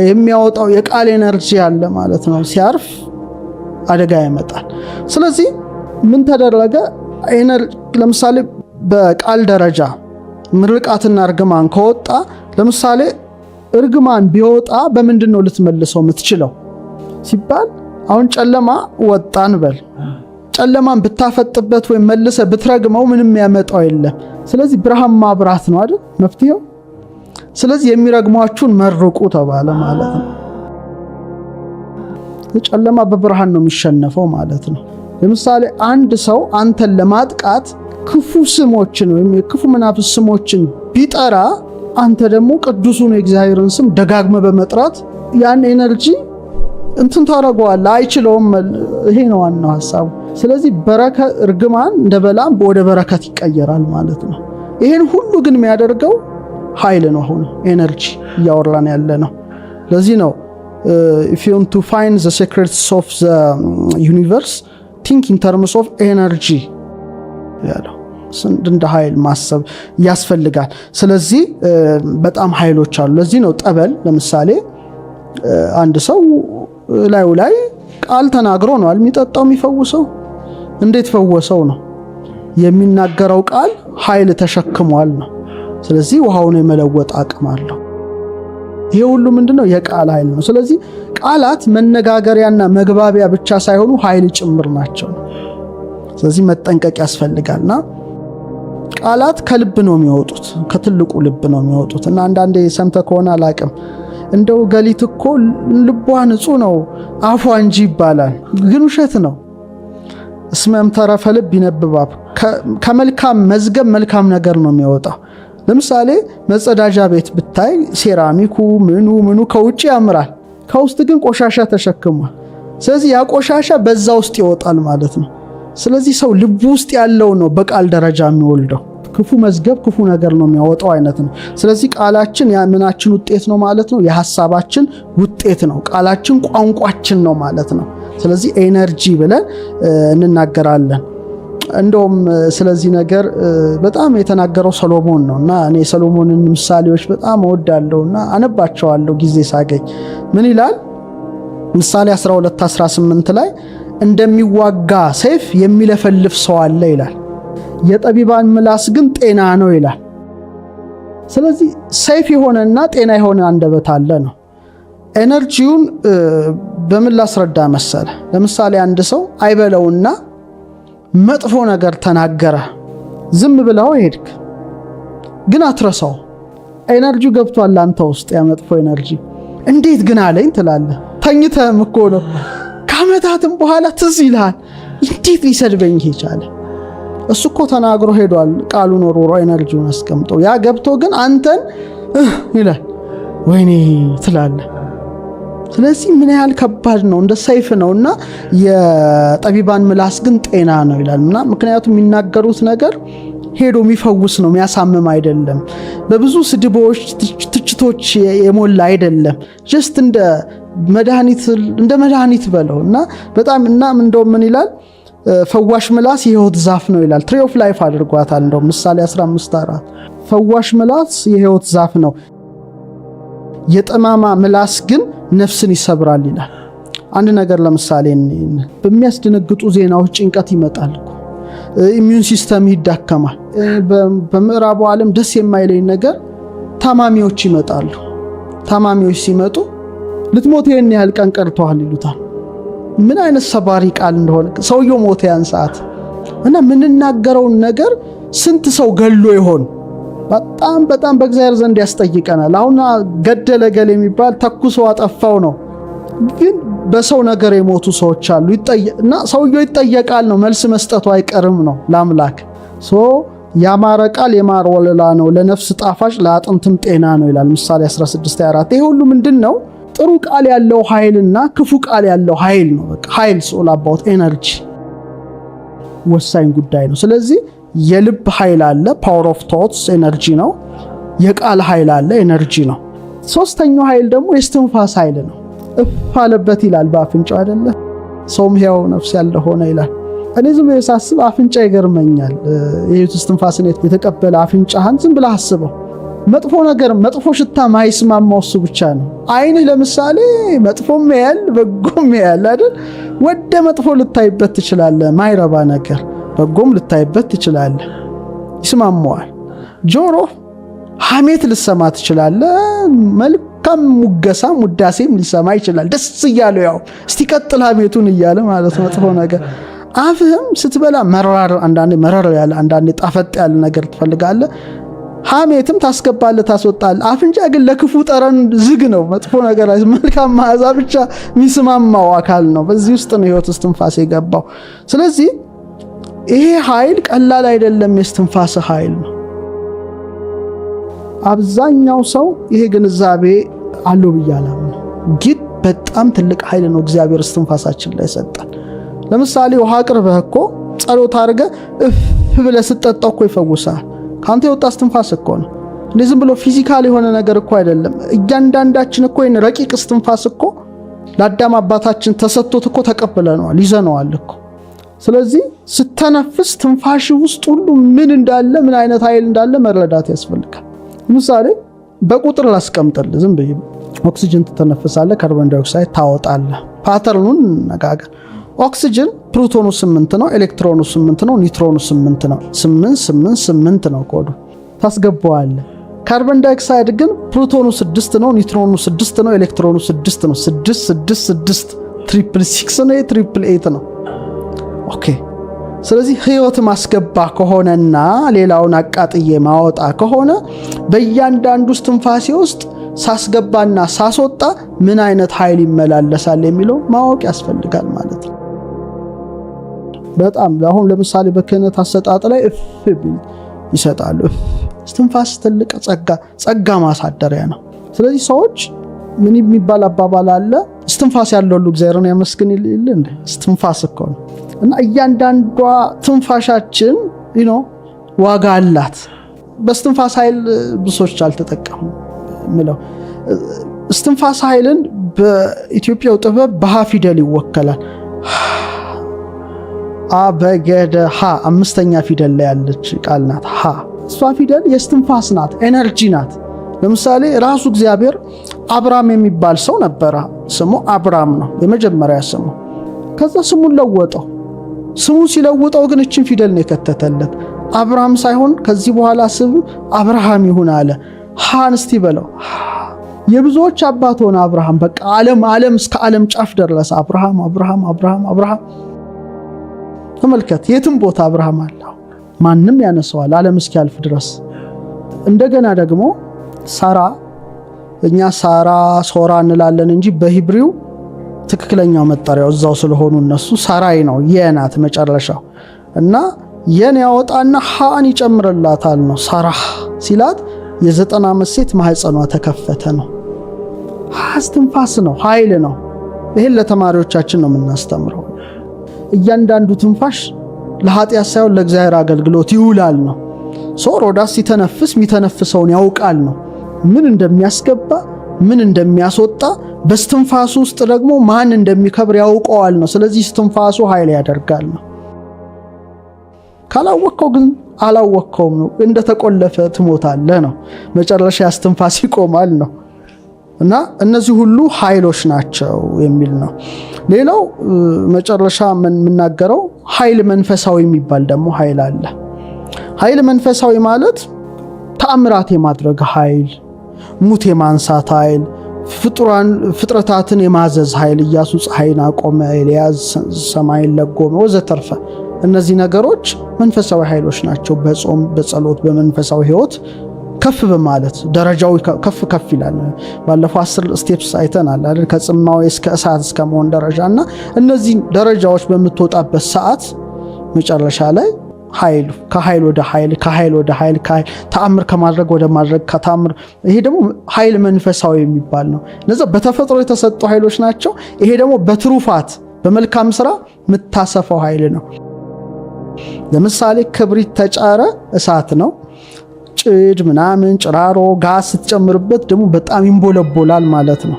የሚያወጣው የቃል energy አለ ማለት ነው። ሲያርፍ አደጋ ያመጣል። ስለዚህ ምን ተደረገ? ለምሳሌ በቃል ደረጃ ምርቃትና እርግማን ከወጣ፣ ለምሳሌ እርግማን ቢወጣ በምንድን ነው ልትመልሰው የምትችለው ሲባል፣ አሁን ጨለማ ወጣ እንበል። ጨለማን ብታፈጥበት ወይም መልሰህ ብትረግመው ምንም ያመጣው የለም። ስለዚህ ብርሃን ማብራት ነው አይደል መፍትሄው። ስለዚህ የሚረግሟችሁን መርቁ ተባለ ማለት ነው። ጨለማ በብርሃን ነው የሚሸነፈው ማለት ነው። ለምሳሌ አንድ ሰው አንተን ለማጥቃት ክፉ ስሞችን ወይም የክፉ መናፍስት ስሞችን ቢጠራ፣ አንተ ደግሞ ቅዱሱን የእግዚአብሔርን ስም ደጋግመህ በመጥራት ያን energy እንትን ታደርገዋለህ፣ አይችለውም። ይሄ ነው ዋናው ሀሳቡ። ስለዚህ በረከት፣ እርግማን እንደ በለዓም ወደ በረከት ይቀየራል ማለት ነው። ይሄን ሁሉ ግን የሚያደርገው ኃይል ነው። አሁን energy እያወራን ያለ ነው። ለዚህ ነው "If you want to find the secrets of the universe, think in terms of energy" ያለው። እንደ ኃይል ማሰብ ያስፈልጋል። ስለዚህ በጣም ኃይሎች አሉ። ለዚህ ነው ጠበል ለምሳሌ አንድ ሰው ላዩ ላይ ቃል ተናግሮ ነው የሚጠጣው የሚፈውሰው። እንዴት ፈወሰው ነው? የሚናገረው ቃል ኃይል ተሸክሟል ነው። ስለዚህ ውሃውን የመለወጥ አቅም አለው። ይሄ ሁሉ ምንድነው? የቃል ኃይል ነው። ስለዚህ ቃላት መነጋገሪያና መግባቢያ ብቻ ሳይሆኑ ኃይል ጭምር ናቸው። ስለዚህ መጠንቀቅ ያስፈልጋልና ቃላት ከልብ ነው የሚወጡት፣ ከትልቁ ልብ ነው የሚወጡት። እና አንዳንዴ ሰምተህ ከሆነ አላቅም፣ እንደው ገሊት እኮ ልቧ ንጹህ ነው አፏ እንጂ ይባላል፣ ግን ውሸት ነው። እስመ እምተረፈ ልብ ይነብብ አፍ፣ ከመልካም መዝገብ መልካም ነገር ነው የሚወጣው። ለምሳሌ መጸዳጃ ቤት ብታይ ሴራሚኩ ምኑ ምኑ ከውጭ ያምራል፣ ከውስጥ ግን ቆሻሻ ተሸክሟል። ስለዚህ ያ ቆሻሻ በዛ ውስጥ ይወጣል ማለት ነው። ስለዚህ ሰው ልቡ ውስጥ ያለው ነው በቃል ደረጃ የሚወልደው። ክፉ መዝገብ ክፉ ነገር ነው የሚያወጣው አይነት ነው። ስለዚህ ቃላችን የምናችን ውጤት ነው ማለት ነው። የሀሳባችን ውጤት ነው። ቃላችን ቋንቋችን ነው ማለት ነው። ስለዚህ energy ብለን እንናገራለን። እንደውም ስለዚህ ነገር በጣም የተናገረው ሰሎሞን ነው እና እኔ የሰሎሞንን ምሳሌዎች በጣም እወዳለሁ እና አነባቸዋለሁ ጊዜ ሳገኝ። ምን ይላል? ምሳሌ 12 18 ላይ እንደሚዋጋ ሰይፍ የሚለፈልፍ ሰው አለ ይላል። የጠቢባን ምላስ ግን ጤና ነው ይላል። ስለዚህ ሰይፍ የሆነና ጤና የሆነ አንደበት አለ ነው። Energy ውን በምን ላስረዳ መሰለ? ለምሳሌ አንድ ሰው አይበለውና መጥፎ ነገር ተናገረ። ዝም ብለው ሄድክ፣ ግን አትረሳው። Energy ው ገብቷል አንተ ውስጥ ያ መጥፎ energy። እንዴት ግን አለኝ ትላለህ። ተኝተህም እኮ ነው። ከዓመታትም በኋላ ትዝ ይልሃል፣ እንዴት ሊሰድበኝ ይቻለ? እሱ እኮ ተናግሮ ሄዷል። ቃሉን ወርውሮ energy ውን አስቀምጦ ያ ገብቶ ግን አንተን ይላል፣ ወይኔ ትላለህ። ስለዚህ ምን ያህል ከባድ ነው፣ እንደ ሰይፍ ነው። እና የጠቢባን ምላስ ግን ጤና ነው ይላል። እና ምክንያቱም የሚናገሩት ነገር ሄዶ የሚፈውስ ነው፣ የሚያሳምም አይደለም። በብዙ ስድቦች፣ ትችቶች የሞላ አይደለም። Just እንደ መድኃኒት በለው። እና በጣም እና እንደውም ምን ይላል? ፈዋሽ ምላስ የህይወት ዛፍ ነው ይላል። Tree of life አድርጓታል። እንደውም ምሳሌ 15:4 ፈዋሽ ምላስ የህይወት ዛፍ ነው፣ የጠማማ ምላስ ግን ነፍስን ይሰብራል ይላል። አንድ ነገር ለምሳሌ በሚያስደነግጡ ዜናዎች ጭንቀት ይመጣል እኮ፣ immune system ይዳከማል። በምዕራቡ ዓለም ደስ የማይለኝ ነገር ታማሚዎች ይመጣሉ። ታማሚዎች ሲመጡ ልትሞት ይህን ያህል ቀን ቀርቶሃል ይሉታል። ምን አይነት ሰባሪ ቃል እንደሆነ፣ ሰውየው ሞተ ያን ሰዓት። እና የምንናገረውን ነገር ስንት ሰው ገሎ ይሆን? በጣም በጣም በእግዚአብሔር ዘንድ ያስጠይቀናል። አሁን ገደለ ገል የሚባል ተኩሶ አጠፋው ነው። ግን በሰው ነገር የሞቱ ሰዎች አሉ እና ሰውየው ይጠየቃል ነው፣ መልስ መስጠቱ አይቀርም ነው ለአምላክ። So ያማረ ቃል የማር ወለላ ነው፣ ለነፍስ ጣፋጭ ለአጥንትም ጤና ነው ይላል ምሳሌ 16:24። ይሄ ሁሉ ምንድን ነው? ጥሩ ቃል ያለው ኃይልና ክፉ ቃል ያለው ኃይል ነው። በቃ ኃይል all about energy ወሳኝ ጉዳይ ነው። ስለዚህ የልብ ኃይል አለ፣ power of thoughts energy ነው። የቃል ኃይል አለ፣ energy ነው። ሶስተኛው ኃይል ደግሞ የስትንፋስ ኃይል ነው። እፍ አለበት ይላል በአፍንጫው አይደለ? ሰውም ሕያው ነፍስ ያለ ሆነ ይላል። እኔ ዝም ብዬ ሳስብ አፍንጫ ይገርመኛል። የህይወት እስትንፋስን የተቀበለ አፍንጫህን ዝም ብለህ አስበው። መጥፎ ነገር፣ መጥፎ ሽታ ማይስማማው እሱ ብቻ ነው። ዓይንህ ለምሳሌ መጥፎም ያያል በጎም ያያል አይደል? ወደ መጥፎ ልታይበት ትችላለህ፣ ማይረባ ነገር፣ በጎም ልታይበት ትችላለህ። ይስማማዋል። ጆሮ ሐሜት ልሰማ ትችላለህ። መልካም ሙገሳም ውዳሴም ሊሰማ ይችላል። ደስ እያለው ያው እስቲ ቀጥል ሐሜቱን እያለ ማለት መጥፎ ነገር። አፍህም ስትበላ መራር፣ አንዳንዴ መረር ያለ፣ አንዳንዴ ጣፈጥ ያለ ነገር ትፈልጋለህ። ሐሜትም ታስገባለህ፣ ታስወጣለህ። አፍንጫ ግን ለክፉ ጠረን ዝግ ነው። መጥፎ ነገር፣ መልካም መዓዛ ብቻ የሚስማማው አካል ነው። በዚህ ውስጥ ነው ህይወት እስትንፋስ የገባው። ስለዚህ ይሄ ኃይል ቀላል አይደለም። የእስትንፋስ ኃይል ነው። አብዛኛው ሰው ይሄ ግንዛቤ አለው ብዬ አላምንም። ግን በጣም ትልቅ ኃይል ነው እግዚአብሔር እስትንፋሳችን ላይ ሰጠን። ለምሳሌ ውሃ አቅርበህ እኮ ጸሎት አድርገህ እፍ ብለህ ስትጠጣው እኮ ይፈውሳል። ከአንተ የወጣ እስትንፋስ እኮ ነው። እንዴ ዝም ብሎ physical የሆነ ነገር እኮ አይደለም። እያንዳንዳችን እኮ ይህን ረቂቅ እስትንፋስ እኮ ለአዳም አባታችን ተሰጥቶት እኮ ተቀብለነዋል፣ ይዘነዋል እኮ። ስለዚህ ስተነፍስ ትንፋሽ ውስጥ ሁሉ ምን እንዳለ፣ ምን አይነት ኃይል እንዳለ መረዳት ያስፈልጋል። ለምሳሌ በቁጥር ላስቀምጥልህ ዝም ብዬ። ኦክሲጅን ትተነፍሳለህ፣ carbon dioxide ታወጣለህ። Pattern ኑን እንነጋገር። ኦክሲጅን ፕሮቶኑ 8 ነው፣ ኤሌክትሮኑ 8 ነው፣ ኒውትሮኑ 8 ነው። 8 8 8 ነው ኮዱ፣ ታስገባዋለህ። Carbon dioxide ግን ፕሮቶኑ 6 ነው፣ ኒውትሮኑ 6 ነው፣ ኤሌክትሮኑ 6 ነው። 6 6 6 666 ነው፣ 888 ነው። Okay። ስለዚህ ህይወት ማስገባ ከሆነና ሌላውን አቃጥዬ ማወጣ ከሆነ በእያንዳንዱ እስትንፋሴ ውስጥ ሳስገባና ሳስወጣ ምን አይነት ኃይል ይመላለሳል የሚለው ማወቅ ያስፈልጋል ማለት ነው። በጣም አሁን ለምሳሌ በክህነት አሰጣጥ ላይ እፍ ይሰጣሉ። እፍ እስትንፋስ ትልቅ ጸጋ፣ ጸጋ ማሳደሪያ ነው። ስለዚህ ሰዎች ምን የሚባል አባባል አለ? እስትንፋስ ያለው ሁሉ እግዚአብሔርን ያመስግን ይል እንዴ? እስትንፋስ እኮ ነው። እና እያንዳንዷ ትንፋሻችን ዋጋ አላት። በእስትንፋስ ኃይል ብሶች አልተጠቀሙ ምለው እስትንፋስ ኃይልን በኢትዮጵያው ጥበብ በሀ ፊደል ይወከላል። አበገደ ሀ አምስተኛ ፊደል ላይ ያለች ቃል ናት። ሀ እሷ ፊደል የእስትንፋስ ናት፣ energy ናት። ለምሳሌ ራሱ እግዚአብሔር አብራም የሚባል ሰው ነበረ። ስሙ አብራም ነው የመጀመሪያ ስሙ። ከዛ ስሙን ለወጠው። ስሙን ሲለውጠው ግን እችን ፊደል ነው የከተተለት። አብራም ሳይሆን ከዚህ በኋላ ስም አብርሃም ይሁን አለ። ሃን እስቲ በለው። የብዙዎች አባት ሆነ አብርሃም። በቃ ዓለም ዓለም እስከ ዓለም ጫፍ ደረሰ። አብርሃም፣ አብርሃም፣ አብርሃም፣ አብርሃም። ተመልከት፣ የትም ቦታ አብርሃም አለ። ማንም ያነሰዋል ዓለም እስኪያልፍ ድረስ። እንደገና ደግሞ ሳራ፣ እኛ ሳራ ሶራ እንላለን እንጂ በ Hebrew ትክክለኛው መጠሪያው እዛው ስለሆኑ እነሱ ሰራይ ነው፣ የናት መጨረሻው እና የን ያወጣና ሃን ይጨምርላታል ነው። ሰራህ ሲላት የ90 ዓመት ሴት ማህፀኗ ተከፈተ ነው። እስትንፋስ ነው፣ ኃይል ነው። ይህን ለተማሪዎቻችን ነው የምናስተምረው። እያንዳንዱ ትንፋሽ ለኃጢአት ሳይሆን ለእግዚአብሔር አገልግሎት ይውላል ነው። So ሮዳስ ሲተነፍስ የሚተነፍሰውን ያውቃል ነው። ምን እንደሚያስገባ፣ ምን እንደሚያስወጣ፣ በስትንፋሱ ውስጥ ደግሞ ማን እንደሚከብር ያውቀዋል ነው። ስለዚህ ስትንፋሱ ኃይል ያደርጋል ነው። ካላወቅከው ግን አላወቅከውም ነው። እንደተቆለፈ ትሞታለህ ነው። መጨረሻ እስትንፋስ ይቆማል ነው። እና እነዚህ ሁሉ ኃይሎች ናቸው የሚል ነው። ሌላው መጨረሻ የምናገረው ኃይል መንፈሳዊ የሚባል ደግሞ ኃይል አለ። ኃይል መንፈሳዊ ማለት ተአምራት የማድረግ ኃይል፣ ሙት የማንሳት ኃይል፣ ፍጡራን ፍጥረታትን የማዘዝ ኃይል፣ ኢያሱ ፀሐይን አቆመ፣ ኤልያስ ሰማይን ለጎመ፣ ወዘተርፈ። እነዚህ ነገሮች መንፈሳዊ ኃይሎች ናቸው። በጾም፣ በጸሎት፣ በመንፈሳዊ ህይወት ከፍ በማለት ደረጃው ከፍ ከፍ ይላል። ባለፈው 10 steps አይተናል አይደል? ከጽማዊ እስከ እሳት እስከ መሆን ደረጃ። እና እነዚህ ደረጃዎች በምትወጣበት ሰዓት መጨረሻ ላይ ኃይል ከኃይል ወደ ኃይል፣ ከኃይል ወደ ኃይል፣ ተአምር ከማድረግ ወደ ማድረግ፣ ከተአምር፣ ይሄ ደግሞ ኃይል መንፈሳዊ የሚባል ነው። እነዛ በተፈጥሮ የተሰጡ ኃይሎች ናቸው። ይሄ ደግሞ በትሩፋት፣ በመልካም ስራ የምታሰፋው ኃይል ነው። ለምሳሌ ክብሪት ተጫረ እሳት ነው። ጭድ ምናምን ጭራሮ ጋዝ ስትጨምርበት ደግሞ በጣም ይንቦለቦላል ማለት ነው።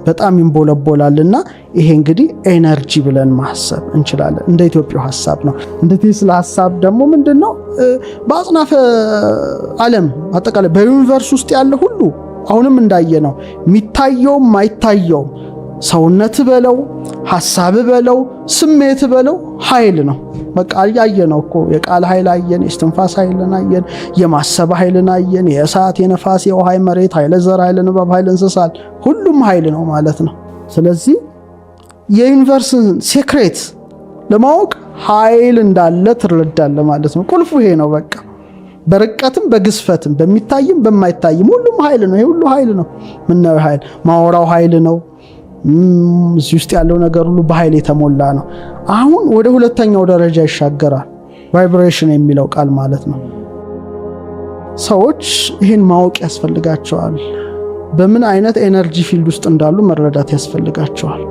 በጣም ይንቦለቦላል። እና ይሄ እንግዲህ energy ብለን ማሰብ እንችላለን። እንደ ኢትዮጵያው ሀሳብ ነው። እንደ ቴስላ ሀሳብ ደግሞ ምንድን ነው? በአጽናፈ ዓለም አጠቃላይ በ universe ውስጥ ያለ ሁሉ፣ አሁንም እንዳየነው፣ የሚታየውም ማይታየውም፣ ሰውነት በለው፣ ሀሳብ በለው፣ ስሜት በለው ኃይል ነው። በቃ ያየነው እኮ የቃል ኃይል አየን፣ የእስትንፋስ ኃይልን አየን፣ የማሰብ ኃይልን አየን፣ የእሳት፣ የነፋስ፣ የውሃ፣ መሬት፣ ኃይለ ዘር፣ ኃይለ ንባብ፣ ኃይለ እንስሳት፣ ሁሉም ኃይል ነው ማለት ነው። ስለዚህ የ universe ን secret ለማወቅ ኃይል እንዳለ ትረዳለህ ማለት ነው። ቁልፉ ይሄ ነው። በቃ በርቀትም በግዝፈትም በሚታይም በማይታይም ሁሉም ኃይል ነው። ይሄ ሁሉ ኃይል ነው። ምናየው ኃይል፣ ማወራው ኃይል ነው። እዚህ ውስጥ ያለው ነገር ሁሉ በኃይል የተሞላ ነው። አሁን ወደ ሁለተኛው ደረጃ ይሻገራል። Vibration የሚለው ቃል ማለት ነው። ሰዎች ይህን ማወቅ ያስፈልጋቸዋል። በምን አይነት energy field ውስጥ እንዳሉ መረዳት ያስፈልጋቸዋል።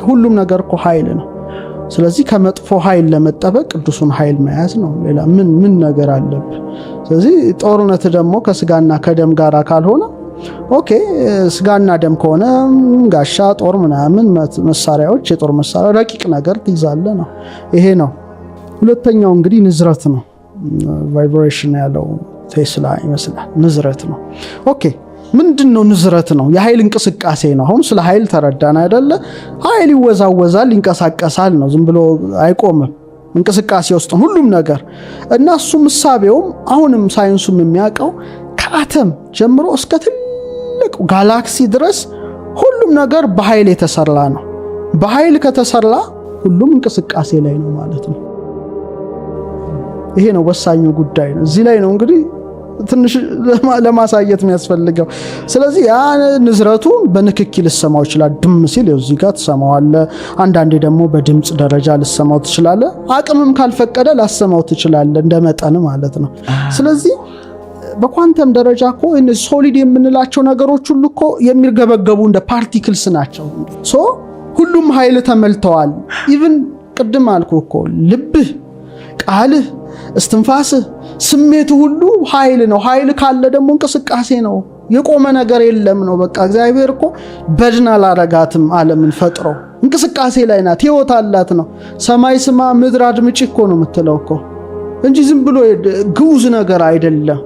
ሁሉም ነገር እኮ ኃይል ነው። ስለዚህ ከመጥፎ ኃይል ለመጠበቅ ቅዱሱን ኃይል መያዝ ነው። ሌላ ምን ምን ነገር አለብህ? ስለዚህ ጦርነት ደግሞ ከስጋና ከደም ጋር ካልሆነ okay፣ ስጋና ደም ከሆነ ጋሻ፣ ጦር ምናምን መሳሪያዎች፣ የጦር መሳሪያ ረቂቅ ነገር ትይዛለህ ነው። ይሄ ነው። ሁለተኛው እንግዲህ ንዝረት ነው። Vibration ያለው ቴስላ ይመስላል። ንዝረት ነው። Okay፣ ምንድን ነው ንዝረት ነው? የኃይል እንቅስቃሴ ነው። አሁን ስለ ኃይል ተረዳን አይደለ? ኃይል ይወዛወዛል፣ ይንቀሳቀሳል ነው። ዝም ብሎ አይቆምም። እንቅስቃሴ ውስጥ ሁሉም ነገር። እና እሱ ምሳቤውም አሁንም ሳይንሱም የሚያውቀው ከአተም ጀምሮ እስከ ትልቅ ጋላክሲ ድረስ ሁሉም ነገር በኃይል የተሰራ ነው። በኃይል ከተሰራ ሁሉም እንቅስቃሴ ላይ ነው ማለት ነው። ይሄ ነው ወሳኙ ጉዳይ ነው። እዚህ ላይ ነው እንግዲህ ትንሽ ለማሳየት የሚያስፈልገው። ስለዚህ ያ ንዝረቱ በንክኪ ልሰማው ይችላል። ድም ሲል እዚህ ጋር ትሰማዋለህ። አንዳንዴ ደግሞ በድምፅ ደረጃ ልሰማው ትችላለህ። አቅምም ካልፈቀደ ላሰማው ትችላለህ፣ እንደ መጠን ማለት ነው። ስለዚህ በኳንተም ደረጃ እኮ solid የምንላቸው ነገሮች ሁሉ እኮ የሚርገበገቡ እንደ particles ናቸው። So ሁሉም ኃይል ተሞልተዋል። Even ቅድም አልኩ እኮ፣ ልብህ፣ ቃልህ፣ እስትንፋስህ፣ ስሜቱ ሁሉ ኃይል ነው። ኃይል ካለ ደግሞ እንቅስቃሴ ነው። የቆመ ነገር የለም ነው። በቃ እግዚአብሔር እኮ በድን አላረጋትም ዓለምን ፈጥሮ፣ እንቅስቃሴ ላይ ናት፣ ህይወት አላት ነው። ሰማይ ስማ ምድር አድምጪ እኮ ነው የምትለው እኮ እንጂ ዝም ብሎ ግዑዝ ነገር አይደለም።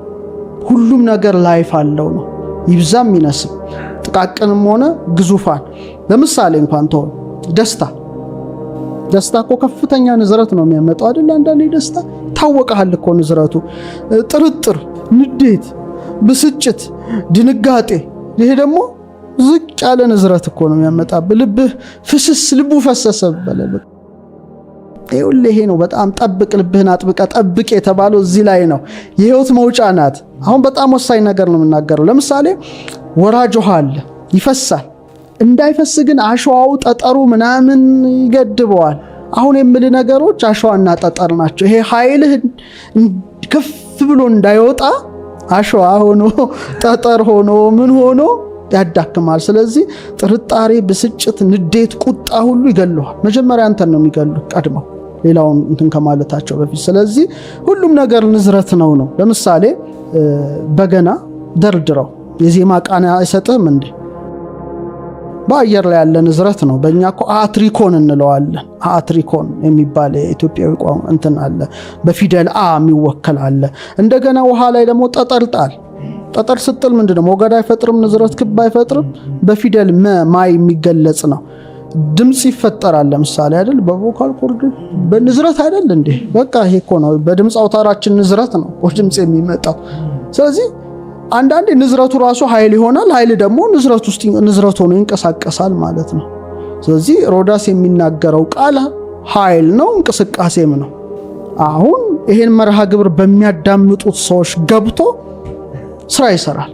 ሁሉም ነገር life አለው ነው። ይብዛም ይነስም፣ ጥቃቅንም ሆነ ግዙፋን። ለምሳሌ እንኳን ተሆን ደስታ፣ ደስታ እኮ ከፍተኛ ንዝረት ነው የሚያመጣው አይደል? አንዳንዴ ደስታ ታወቀሃል እኮ ንዝረቱ። ጥርጥር፣ ንዴት፣ ብስጭት፣ ድንጋጤ፣ ይሄ ደግሞ ዝቅ ያለ ንዝረት እኮ ነው የሚያመጣብህ። ልብህ ፍስስ፣ ልቡ ፈሰሰ በለ። ይኸውልህ ይሄ ነው በጣም ጠብቅ፣ ልብህን አጥብቀህ ጠብቅ የተባለው እዚህ ላይ ነው። የህይወት መውጫ ናት። አሁን በጣም ወሳኝ ነገር ነው የምናገረው። ለምሳሌ ወራጅ ውሃ አለ፣ ይፈሳል። እንዳይፈስ ግን አሸዋው ጠጠሩ ምናምን ይገድበዋል። አሁን የምል ነገሮች አሸዋና ጠጠር ናቸው። ይሄ ኃይልህ ከፍ ብሎ እንዳይወጣ አሸዋ ሆኖ ጠጠር ሆኖ ምን ሆኖ ያዳክማል። ስለዚህ ጥርጣሬ፣ ብስጭት፣ ንዴት፣ ቁጣ ሁሉ ይገለዋል። መጀመሪያ አንተን ነው የሚገሉ ቀድመው ሌላውን እንትን ከማለታቸው በፊት። ስለዚህ ሁሉም ነገር ንዝረት ነው ነው። ለምሳሌ በገና ደርድረው የዜማ ቃና አይሰጥህም እንዴ? በአየር ላይ ያለ ንዝረት ነው። በእኛ እኮ አትሪኮን እንለዋለን። አትሪኮን የሚባል የኢትዮጵያዊ ቋንቋ እንትን አለ። በፊደል አ የሚወከል አለ። እንደገና ውሃ ላይ ደግሞ ጠጠር ጣል። ጠጠር ስጥል ምንድነው? ሞገድ አይፈጥርም፣ ንዝረት ክብ አይፈጥርም። በፊደል መ ማይ የሚገለጽ ነው። ድምጽ ይፈጠራል። ለምሳሌ አይደል በ vocal cord በንዝረት አይደል እንዴ? በቃ ይሄ እኮ ነው በድምጽ አውታራችን ንዝረት ነው ድምጽ የሚመጣው። ስለዚህ አንዳንዴ ንዝረቱ ራሱ ኃይል ይሆናል። ኃይል ደግሞ ንዝረት ውስጥ ንዝረት ሆኖ ይንቀሳቀሳል ማለት ነው። ስለዚህ ሮዳስ የሚናገረው ቃል ኃይል ነው፣ እንቅስቃሴም ነው። አሁን ይሄን መርሃ ግብር በሚያዳምጡት ሰዎች ገብቶ ስራ ይሰራል።